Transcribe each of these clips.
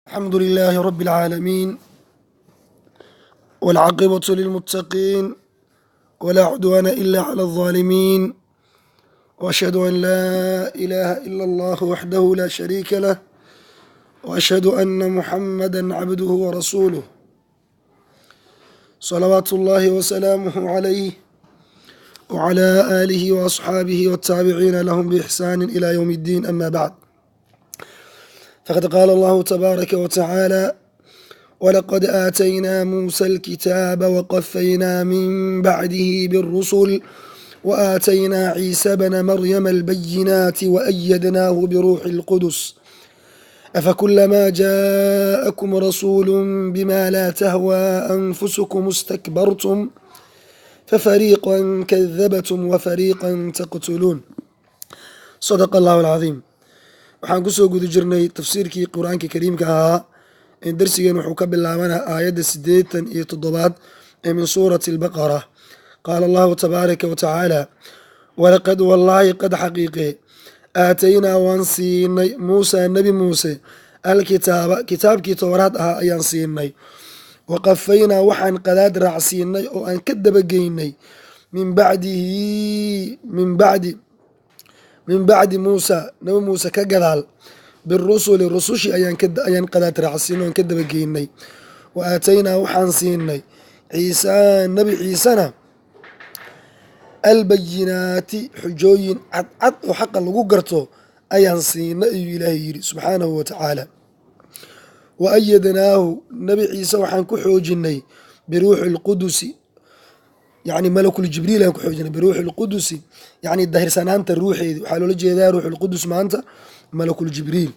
الحمد لله رب العالمين، والعاقبة للمتقين، ولا عدوان إلا على الظالمين، وأشهد أن لا إله إلا الله وحده لا شريك له، وأشهد أن محمدا عبده ورسوله، صلوات الله وسلامه عليه وعلى آله وأصحابه والتابعين لهم بإحسان إلى يوم الدين. أما بعد، فقد قال الله تبارك وتعالى: ولقد آتينا موسى الكتاب وقفينا من بعده بالرسل وآتينا عيسى بن مريم البينات وأيدناه بروح القدس أفكلما جاءكم رسول بما لا تهوى أنفسكم استكبرتم ففريقا كذبتم وفريقا تقتلون. صدق الله العظيم. Waxaan kusoo guda jirnay tafsiirkii Qur-aanka Kariimka ahaa. Darsigeen wuxuu ka bilaabanaa aayadda 87aad ee min suurati Albaqara. Qaala Allahu tabaaraka wa tacaala: walaqad, wallaahi, qad, xaqiiqe, aataynaa, waan siinay, Muusa, Nebi Muuse, alkitaaba, kitaabkii Towraad ahaa ayaan siinay, waqafaynaa, waxaan qadaad raacsiinay oo aan ka dabageynay, min bacdihi, min bacdi Muusa, Nebi Muuse ka gadaal, birusuli, rusushii ayaan qadaad raacsiinay oon ka dabageynay, wa aataynaa, waxaan siinay, Ciisa, Nebi Ciisena, albayinaati, xujooyin cadcad oo xaqa lagu garto ayaan siinay, ayuu Ilaahay yidhi subxaanahu wa tacaala. Wa ayadnaahu, Nebi Ciise waxaan ku xoojinay, biruuxi lqudusi, yacni malakul Jibriil aan ku xoojinay, biruuxi lqudusi, yacni dahirsanaanta ruuxeedi. Waxaa loola jeedaa ruuxulqudus maanta malakul Jibriil.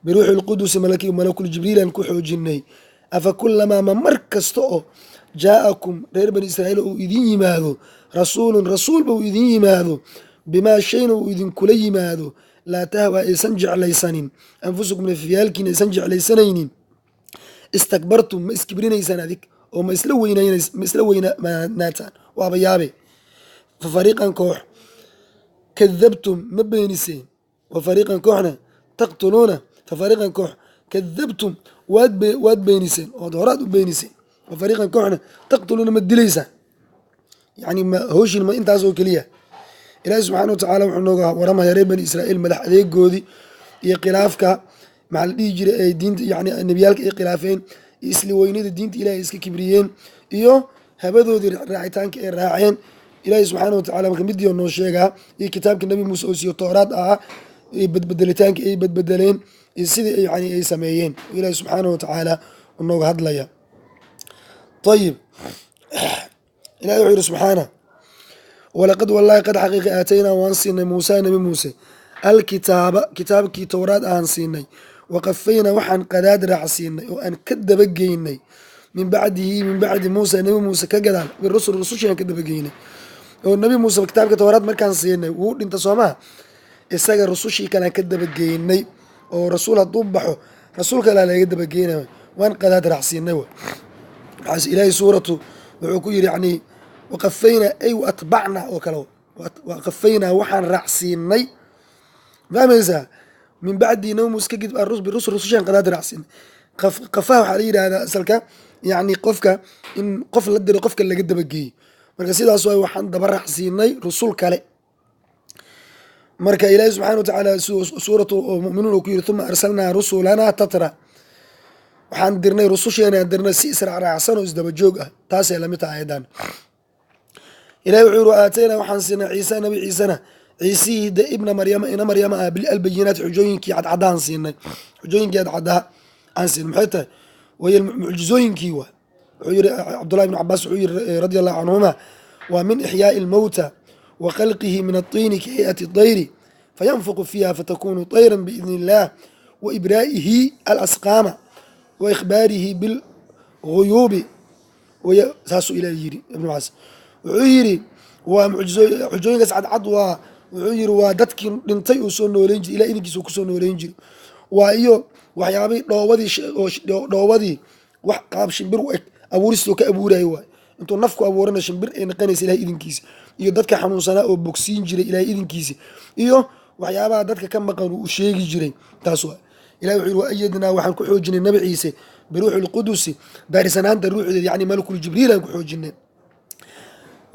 Biruuxi lqudusi, malakul Jibriil aan ku xoojinay. Afa kulamaa, ma mar kasta oo, jaa'akum, reer Bani Israa'iil, uu idin yimaado, rasuulun, rasuulba uu idin yimaado, bimaa, shayna uu idinkula yimaado, laa tahwaa, aysan jeclaysanin, anfusukum, nafyaalkiina aysan jeclaysanaynin, istakbartum, ma iskibrinaysaan adig oo ma isla weynaataan? Waaba yaabe. Fa fariiqan, koox, kadabtum, ma beeniseen, wa fariiqan, kooxna, taqtuluuna. Fa fariiqan, koox, kadabtum, waad beeniseen ood horaad u beeniseen, wa fariiqan, kooxna, taqtuluuna, ma dilaysaan. Yani ma howshin ma intaas oo keliya? Ilaahi subxaana wa tacaala wuxuu nooga waramaya reer Bani Israa'iil madax adeegoodii iyo khilaafka, maxaa la dhihi jiray, ay diinta, yani nebiyaalka ay khilaafeen, iyo isli weynida diinta Ilahay iska kibriyeen, iyo habadoodii raacitaanka ay raaceen. Ilaahi subxaana wa tacala marka midii noo sheegaa, iyo kitaabka Nabi Muuse oo siiyo Tooraad ahaa iyo badbedelitaanka ay badbedeleen iyo sidii yani ay sameeyeen, Ilaahi subxaana wa tacaala nooga hadlaya. Ayib, Ilahi wuxuu yihi subxaana: walaqad, wallahi, qad, xaqiiqa, aataynaa, waan siinay, Muusa, Nebi Muuse, alkitaaba, kitaabkii Towraad ahaan siinay, waqafaynaa, waxaan qadaad raacsiinay oo aan ka dabageynay, min bacdihi, min bacdi Muusa, Nebi Muuse ka gadaal, birusul, rusushii aan ka dabageynay. Oo Nebi Muuse kitaabka Towraad markaan siinay wuu dhinta, soomaa? Isaga rusushii kalean ka dabageynay, oo rasuul hadduu baxo rasuul kalea laga dabageynay, waan qadaad raacsiinay. Wa maxaase Ilaahay suuratu wuxuu ku yidhi, yani waqafaynaa ay waatbacnaa oo kale, waqafaynaa, waxaan raacsiinay, fahmaysaa, min bacdi nabi Muuse kadib, birusul, rusushaan qadaad raacsiinay. Qafaha waxaa la yidhahdaa asalka, yacni qofka in qof la diro qofka laga dabageeyey. Marka sidaas waay, waxaan daba raacsiinay rusul kale. Marka Ilaahi subxana wa tacaala suuratu Muminuun uu ku yiri: uma arsalnaa rusulanaa tatra, waxaan dirnay rususheenaan dirnay si israacraacsan oo isdaba joog ah. Taasay lamid tahay ayadan. Ilahi wuxuu yiri: aataynaa, waxaan siinay, Ciisa, Nabi Ciisena, Ciisihii de, ibna Maryama, ina Maryama ah, albayinaat, xujooyinkii cadcadaan siinay. Xujooyinkii cadcadaa aan siinay maxay tahay? Way mucjizooyinkii. Waa wuxuu yiri Cabdullahi ibn Cabaas, wuxuu yiri radia Allahu canhuma: waa min ixyaai almowta wa khalqihi min altiini kahay'ati dayri fayanfuqu fiiha fatakunu tayran biidni illah, wa ibraa'ihi alasqaama, wa ikhbaarihi bilghuyuubi. Saasuu Ilaah yiri. Ibnu Cabaas wuxuu yiri waa mucjizo xujooyinkaas cadcad. Waa wuxuu yiri waa dadkii dhintay uu soo nooleyn jiray, Ilah idinkiisa uu kusoo nooleyn jiray, waa iyo waxyaabihii dhoobadii, dhoobadii wax qaab shimbir u eg abuuristoo ka abuurayo, waay intuu nafku abuurana shimbir ay naqanaysa Ilahay idinkiisa, iyo dadka xanuunsanaa oo bogsiin jiray Ilahay idinkiisa, iyo waxyaabaha dadka ka maqan uu sheegi jiray. Taas waa. Ilahi wuxuu yidhi: "Waayadnaa," waxaan ku xoojinay Nabi Ciise, "biruuxi lqudusi," daarisanaanta ruuxdeed, yacni malakul Jibriil aan ku xoojinay.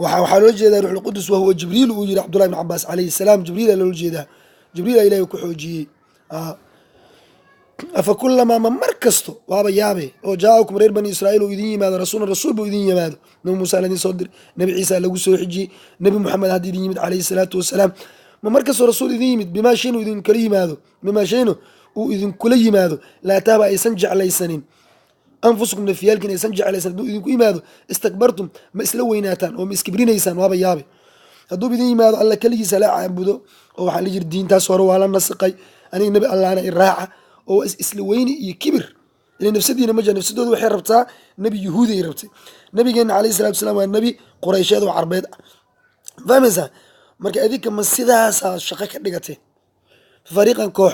Waxaa loola jeedaa ruuxulqudus wahuwa Jibriil, uu yidhi Cabdullahi bn Cabaas calayhi salaam. Jibriila loola jeedaa, Jibriila Ilahi ku xoojiyey. Afa kulamaa, ma mar kasto, waaba yaabe, oo jaa'akum, reer Bani Israa'iil, uu idin yimaado rasuulan, rasuul buu idin yimaado. Nabi Muuse ladin soo diray, Nabi Ciisa lagu soo xijiyey, Nabi Muxamed hadda idin yimid calayhi salaatu wasalaam. Ma mar kastoo rasuul idin yimid, bimaa shaynu idinkula yimaado, bimaa shaynu uu idinkula yimaado, laa tahba, aysan jeclaysanin, anfusukum, nafyaalkiin aysan jeclaysan, hadduu idinku yimaado, istakbartum, ma isla weynaataan oo ma iskibrinaysaan? Waaba yaabe, hadduu idin yimaado Alla keligiisa la caabudo, oo waxaa la jiri diintaas hore waa la nasiqay, aniga Nebi Allahna iraaca, oo isla weyni iyo kibir ila nafsadiina ma jira. Nafsadooda waxay rabtaa nebi Yuhuudi ay rabtay. Nabigeena calayhi salatu wasalaam waa nebi Quraysheed oo Carbeed ah, fahmaysaa? Marka adinka ma sidaasaa shaqo ka dhigateen? Fariiqan, koox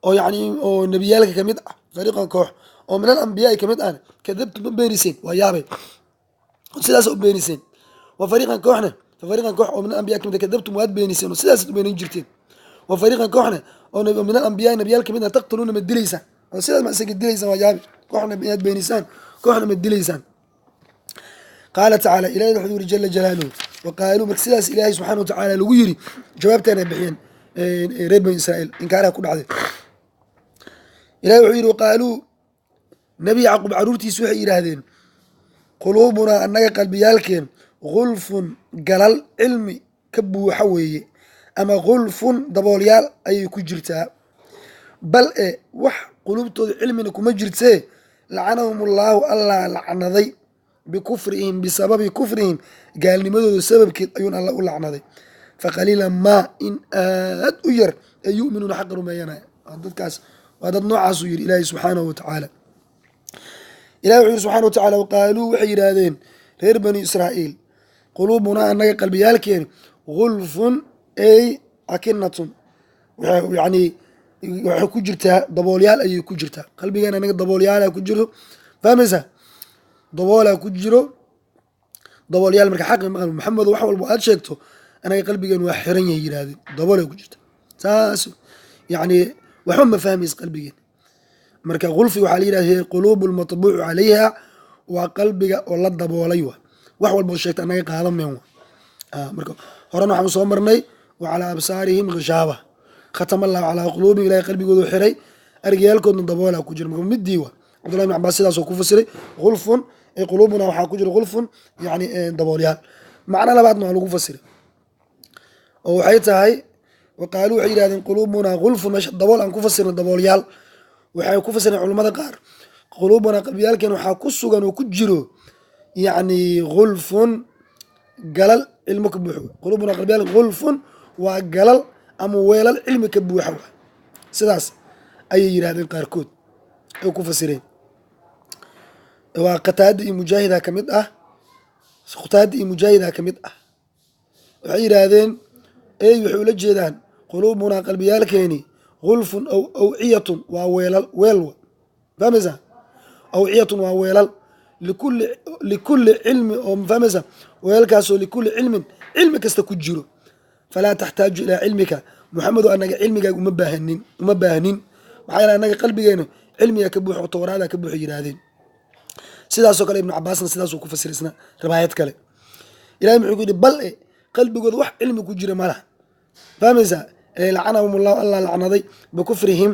oo yacni oo nebiyaalka kamid ah, fariiqan, koox oo min al ambiyaai kamid ahna, kadabtum, ma beeniseen. Waa yaabay, sidaasa u beeniseen. Wa fariiqan, kooxna, fa fariiqan, koox oo min al ambiya kamid ah, kadabtum, waad beeniseen oo sidaasaad u beenin jirteen. Wa fariiqan, kooxna oo min al ambiyaai, nebiyaal kamid ah, taqtuluuna, ma dilaysaan oo sidaas ma isaga dilaysaan? Waa yaabi, kooxna inaad beenisaan, kooxna ma dilaysaan. Qaala tacaala, Ilahi wuxuu yiri jala jalaaluhu: wa qaaluu. Marka sidaas Ilaahay subxana watacaala lagu yiri, jawaabtaana bixiyeen reer Bani Israa'iil inkaaraha ku dhacday. Ilahi wuxuu yidhi: waqaaluu, Nebi Yacquub caruurtiisu waxay yidhaahdeen: "Quluubunaa, annaga qalbiyaalkeen, gulfun, galal cilmi ka buuxa weeye, ama gulfun, daboolyaal ayay ku jirtaa." Bal e wax quluubtooda cilmina kuma jirtee. Lacanahum allaahu, Allah lacnaday, bikufrihim, bisababi kufrihim, gaalnimadooda sababkeed ayuun Alla u lacnaday. Faqaliila maa, in aad u yar, ee yu'minuuna, xaqa rumeeyanaya. Dadkaas waa dad noocaasuu yidhi Ilaahi subxaanahu watacaala. Ilahi wuxuu yidhi subxana wa tacala: waqaaluu, waxay yidhaahdeen reer Bani Israa'iil: "Quluubunaa, annaga qalbiyaalkeeni, gulfun ey akinatun," yani waxay ku jirtaa daboolyaal ayay ku jirtaa qalbigeena anaga, daboolyaala ku jiro, fahmaysaa? Daboolaa ku jiro, daboolyaal. Marka xaqi maqal, Maxamedo, wax walba aad sheegto anaga qalbigeen waa xiran yahay, yidhahdeen. Daboolay ku jirta saas, yacni waxba ma fahmaysa qalbigeen. Marka gulfi waxaa la yidhahda quluubu lmatbuucu calayha, waa qalbiga oo la daboolay. Wa wax walba oo sheegta anaga qaadan meen wa. Marka horena waxaan soo marnay: wa calaa absaarihim ghishaaba, khatama Allahu calaa quluubihim, Ilahay qalbigoodu xiray, argayaalkoodna daboolaa ku jira. Marka midii wa Cabdullahi ibn Cabaas sidaasoo ku fasiray: gulfun ay quluubuna, waxaa ku jira gulfun, yani daboolyaal. Macno labaadna waa lagu fasiray, oo waxay tahay: waqaaluu, waxay yidhahdeen: "Quluubunaa gulfun." Meesha dabool aan ku fasirna daboolyaal, waxay ku fasireen culamada qaar: quluubunaa, qalbiyaalkeen waxaa ku sugan oo ku jiro, yacni gulfun, galal cilmo ka buuxo. Quluubunaa, qalbiyaal, gulfun, waa galal ama weelal cilmi ka buuxa. Wa sidaas ayay yidhahdeen qaarkood ay ku fasireen. Waa Qataada iyo Mujaahida ka mid ah, Qataada iyo Mujaahida ka mid ah. Waxay yidhaahdeen ey, waxay ula jeedaan: quluubunaa, qalbiyaalkeeni, gulfun aw awciyatun, waa weelal, weel wa, fahmaysaa? Awciyatun, waa weelal, likulli cilmi oo, fahmaysaa? Weelkaasoo likulli cilmin, cilmi kasta ku jiro. Falaa taxtaaju ilaa cilmika, Muxamedo, annaga cilmigaaga uma baahanin, uma baahnin. Maxaa yeele annaga qalbigeena cilmiga ka buuxo, towraada ka buuxo, yidhaahdeen. Sidaasoo kale Ibnu Cabaasna sidaasuu ku fasiray isna riwaayad kale. Ilahay muxuu ku yidhi? Bal e qalbigooda wax cilmi ku jira malaha, fahmaysaa? Lacanahum ullahu, Allah lacnaday, bikufrihim,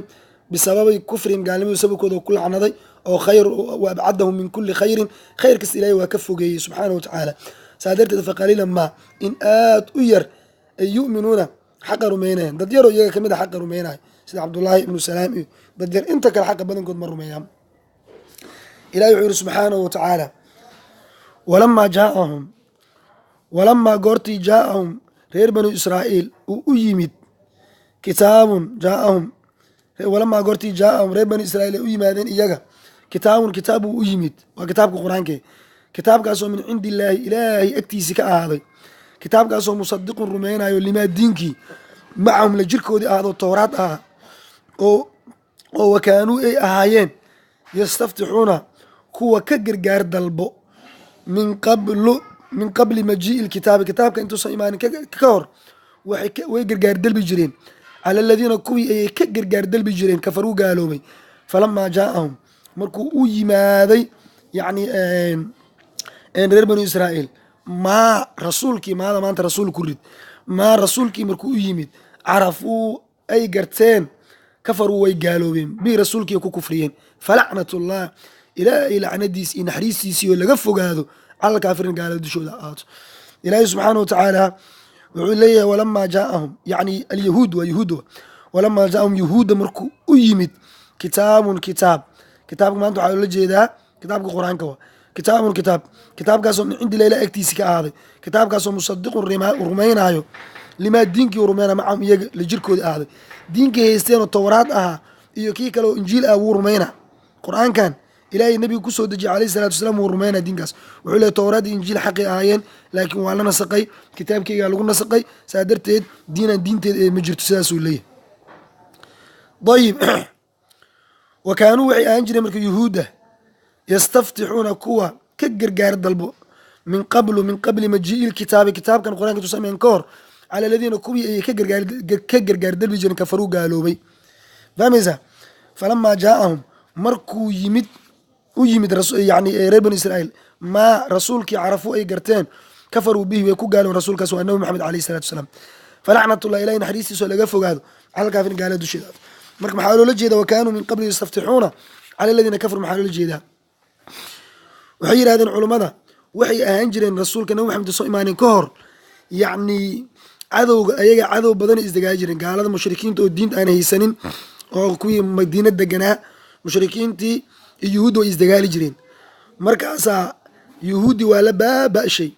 bisababi kufrihim, gaalnimadu sababkooda ku lacnaday, oo khayr wa abcadahum min kulli khayrin, khayr kasta Ilahay waa ka fogeeyey subxaanahu watacaala. Saa darteed faqaliilan maa, in aad u yar, ay yu'minuuna, xaqa rumeynayaan. Dad yaroo iyaga kamid a xaqa rumeynaya, sida Cabdullaahi ibnu Salaam iyo dad yar. Inta kale xaqa badankood ma rumeeyaan. Ilahi wuxuu yihi subxaanahu watacaala: walamaa jaaahum, walamaa goortii, jaaahum, reer Banu Israa'iil uu u yimid, kitaabun, jaaahum, walamaa goortii, jaaahum, reer Banu Israiil ay u yimaadeen iyaga, kitaabun, kitaab uu u yimid, waa kitaabka Qur-aanke, kitaabkaasoo min cindi illaahi, Ilaahay agtiisi ka ahaaday, kitaabkaasoo musadiqun, rumeynayo, limaa, diinkii, macahum, la jirkoodii ahaado, towraad ahaa, oo wakaanuu, ay ahaayeen, yastaftixuuna, kuwa ka gargaar dalbo, min qablu, min qabli majii'i lkitaabi, kitaabka intuusan imaanin ka hor, way gargaar dalbi jireen. Cala aladiina kuwii ayay ka gargaar dalbi jireen kafaruu gaaloobay. Falamaa jaaahum, markuu u yimaaday, yacni reer Banu Israa'iil, maa rasuulkii, maada maanta rasuul ku rid, maa rasuulkii markuu u yimid, carafuu ay garteen, kafaruu way gaaloobeen, bihi rasuulkii ku kufriyeen. Falacnatullah, Ilaahay lacnadiis iyo naxariistiisii oo laga fogaado, cala alkaafiriin, gaalada dushooda ahaato. Ilaahay subxaana wa tacaala wuxuu leeyahay: walamaa jaaahum, yacni alyahuud, waa yahuud. Walamaa jaaahum, yahuudda markuu u yimid, kitaabun kitaab. Kitaabka maanta waxaa loola jeedaa kitaabka Qur-aanka. Wa kitaabun kitaab, kitaabkaasoo min cindi layla agtiisi ka ahaaday, kitaabkaasoo musadiqun rumaynaayo, limaa diinkii u rumaynaya, macahum iyaga la jirkooda ahaaday. Diinkii haysteenoo Towraad ahaa iyo kii kale oo Injiil ah wuu rumaynaa. Qur-aankan Ilaahay nabiga kusoo dejiyay calayhi salaatu wasalaam wuu rumaynaa diinkaas. Wuxuu leeyahy Towraad iyo Injiil xaqay ahaayeen, laakiin waa la nasaqay, kitaabkaygaa lagu nasaqay, saa darteed diinaan diinteed ee ma jirto, sidaasuu leeyahay. Ayib, wa kaanuu waxay ahaan jireen marka yuhuudda yastaftixuuna kuwa ka gargaar dalbo min qablu, min qabli majii'i lkitaabi, kitaabkan Qur-aanka tusameen ka hor, cala aladiina kuwii ayay ka gargaar dalbi jireen kafaruu gaaloobay. Fahmaysaa? Falamaa jaaahum, markuu yimid u yimid, yani reer Banu Israa'iil, maa rasuulkii, carafuu ay garteen, kafaruu bihi, way ku gaaloon. Rasuulkaas waa Nabi Maxamed alayhi salatu wasalaam. Falacnatullah, Ilahi naxariistiisoo laga fogaado, cala alkaafiriin, gaalada dusheeda. Marka maxaa loola jeeda wa kaanuu min qabli yastaftixuuna cala aladiina kafaruu? Maxaa loola jeedaa? Waxay yidhahdeen culummada, waxay ahaan jireen rasuulka Nabi Maxamed soo imaanin ka hor, yacni cadowga ayaga cadow badan isdagaali jireen, gaalada mushrikiinta oo diinta aan haysanin oo kuwii Madiina deganaa. Mushrikiintii iyo yuhuudda way isdagaali jireen. Markaasaa yuhuuddi waa la baaba'shay.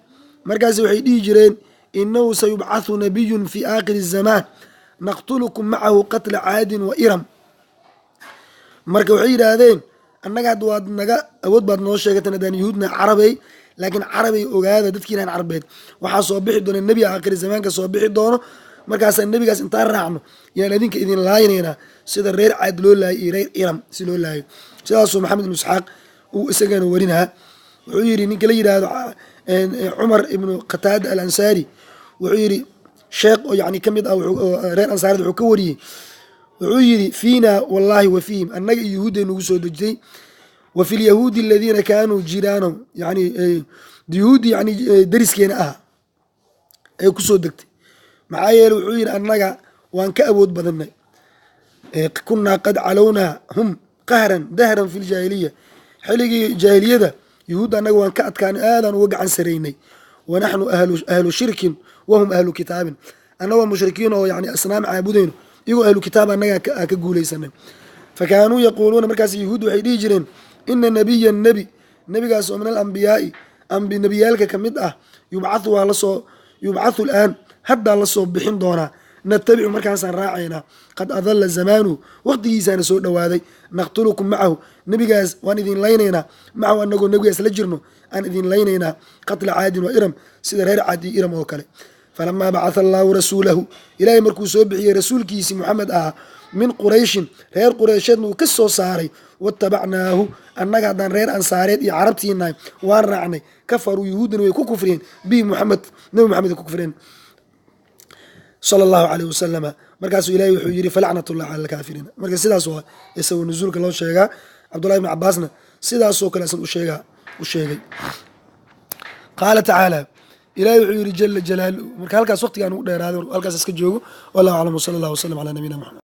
Markaas waxay dhihi jireen: inahu sayubcathu nabiyun fi aakhiri zamaan, naqtulukum macahu qatla caadin wa iram. Marka waxay yidhaahdeen: annaga hadda waad naga awood baad noo sheegatan haddaan yuhuudna carabey, laakiin carabay ogaada, dadkiinaan carbeed, waxaa soo bixi doona nebi aakhiri zamaanka soo bixi doono. Markaasaa nebigaas intaan raacno yaan adinka idin laaynaynaa, sida reer Caad loo laayay iyo reer Iram si loo laayo. Sidaasuu Maxamed ibnu Isxaaq uu isagana warinaa. Wuxuu yidhi ninka la yidhaahdo Cumar ibnu Qataada al Ansaari, wuxuu yidhi sheekh oo yani ka mid ah reer Ansaarida wuxuu ka wariyey, wuxuu yidhi: fiina wallahi wa fiihim, annaga iyo yuhuudday nagu soo dejiyey, wa fi lyahuudi aladiina kaanuu jiraanahum, yani yuhuuddi yani deriskeena ah ee kusoo degtay. Maxaa yeele, wuxuu yidhi, annaga waan ka awood badanay. Kunaa qad calownaa hum qahran dahran fi ljaahiliya, xilligii jaahiliyada yuhuudda annaga waan ka adkaanay, aadaan uga gacan saraynay. Wanaxnu ahlu shirkin wahum ahlu kitaabin, annagoo mushrikiin oo yani asnaam caabudayno, iyagoo ahlu kitaab, annaga aan ka guulaysanay. Fakaanuu yaquuluuna, markaas yuhuud waxay dhihi jireen: ina nabiya nebi, nebigaas oo min alambiyaai, nebiyaalka ka mid ah, yubcathu, waa lasoo, yubcathu alaan, haddaa lasoo bixin doonaa, natabicu, markaasaan raacaynaa, qad adalla zamaanuhu, waqtigiisaana soo dhowaaday, naqtulukum macahu, nebigaas waan idin laynaynaa, macahu, anagoo nebigaas la jirno aan idin laynaynaa, qatla caadin wa iram, sida reer Caad iyo Iram oo kale. Falamaa bacatha allaahu rasuulahu, Ilaahay markuu soo bixiyey rasuulkiisii Muxamed ahaa, min Qurayshin, reer Qureysheedna uu ka soo saaray, watabacnaahu, annaga haddaan reer Ansaareed iyo carabtiinahay waan raacnay, kafaruu, yuhuuddana way ku kufriyeen, bihi Muxamed, Nabi Maxamed ay ku kufriyeen sala allahu caleyh wasalama. Markaasuu Ilahay wuxuu yidhi: falacnatullah cala alkaafiriin. Marka sidaas waa isagoo nuzuulka loo sheegaa. Cabdullahi ibn Cabaasna sidaasoo kale asan usheegaa u sheegay. Qaala tacaala, Ilahay wuxuu yidhi jala jalaaluhu. Marka halkaas waqtigaan ugu dheeraaday, halkaas iska joogo. Wallahu aclam, wsala allah wasalam calaa nabiyina Maxamed.